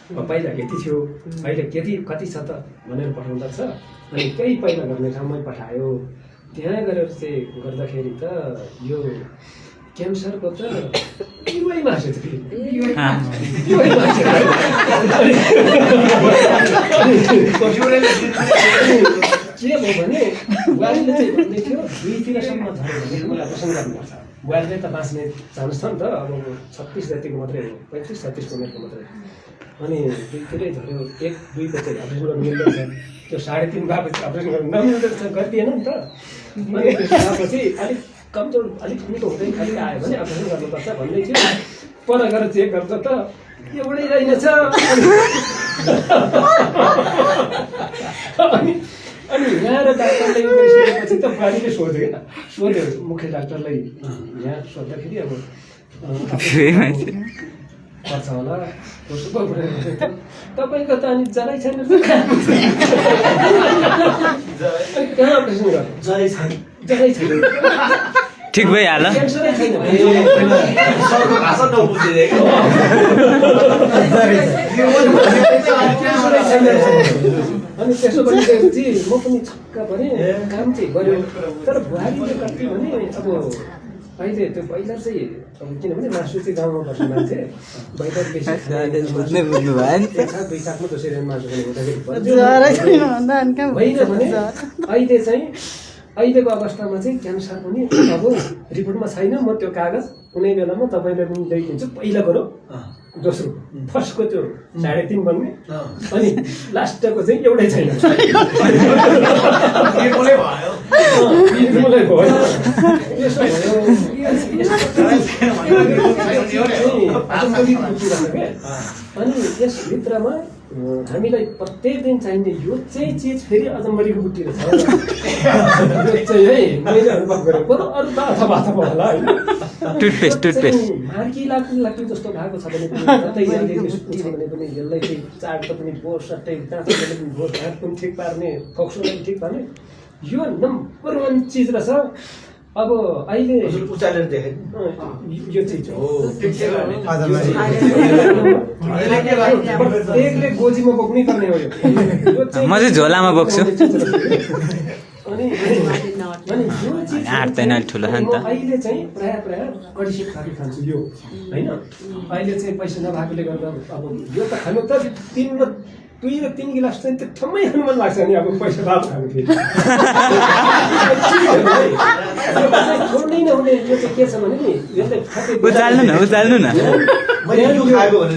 पहिला यति थियो अहिले कति छ त भनेर पठाउँदा छ अनि त्यही पहिला गर्ने ठाउँमै पठायो त्यहाँ गएर चाहिँ गर्दाखेरि त यो क्यान्सरको त युवै मासु थियो के भयो भने बुहारीले चाहिँ भन्दै थियो 2तिरसम्म झऱ्यो भने मलाई पसन्द गर्नुपर्छ बुहारीले त बाँच्ने चान्स छ नि त अब 36 जतिको मात्रै हो 35-36 उमेरको मात्रै अनि 2तिरै झऱ्यो 1-2 को चाहिँ अपरेसन गर्नु मिल्दैछ त्यो 3.5 भएपछि अपरेसन गर्नु नमिल्दैछ गरिदिएन नि त अनि त्यसपछि अलिक कमजोर अलिक निको हुँदै खालि आयो भने अपरेसन गर्नुपर्छ भन्दै थियो पर गएर चेक गर्छ त एउटै रहेनछ अनि यहाँ र डाक्टरले यो गरिसकेपछि त बुहारीले सोध्यो मुख्य डाक्टरलाई यहाँ सोद्धाखेरि अब पर्छ होला तपाईँको त अनि जरै छैन कहाँ अपरेसन गर्नु जरै छैन ठिक भइहाल्यो क्यान्सरै छैन अनि त्यसो भइसकेपछि म पनि छक्क परेँ काम चाहिँ गऱ्यो तर बुहारीले कति भने अब अहिले त्यो पहिला चाहिँ अब किनभने मासु चाहिँ गाउँमा बस्ने मान्छे बाहिर बेसी बैशाखमा त्यसरी मासु खाने हुँदाखेरि होइन भने अहिले चाहिँ अहिलेको अवस्थामा चाहिँ क्यान्सर पनि अब रिपोर्टमा छैन म त्यो कागज कुनै बेलामा तपाईँलाई पनि ल्याइदिन्छु पहिला गरौँ दोस्रो फर्स्टको त्यो 3.5 बन्ने अनि लास्टको चाहिँ एउटै छैन अनि यसभित्रमा हामीलाई प्रत्येक दिन चाहिने यो चाहिँ चिज फेरि अजम्बरीको बुट्टी रहेछ यो चाहिँ है मैले अनुभव गरेँ बरु अरू त अथवा होला होइन टुथपेस्ट मार्की लाग्ने जस्तो भएको छ भने पनि छ भने पनि यसलाई चाहिँ चाट पनि बोस सट्टै काँचो पनि बोस हात पनि ठिक पार्ने फोक्सोलाई ठिक पार्ने यो नम्बर 1 चिज रहेछ अब अहिले उचालेर देखे यो चिज हो एकले गोजीमा बोक्नै पर्ने हो यो म चाहिँ झोलामा बोक्छु अनि आँट्दैन ठुलो छ नि त अहिले चाहिँ प्राय कडिसिप खानु खान्छु यो होइन अहिले चाहिँ पैसा नभएकोले गर्दा अब यो त खानु त 2 र 3 गिलास चाहिँ त्यो ठम्मै खानु मन लाग्छ नि अब पैसा बाबु खानु फेरि छोड्नै नहुने यो चाहिँ के छ भने नि यसले उचाल्नु न मैले यो खाएको भने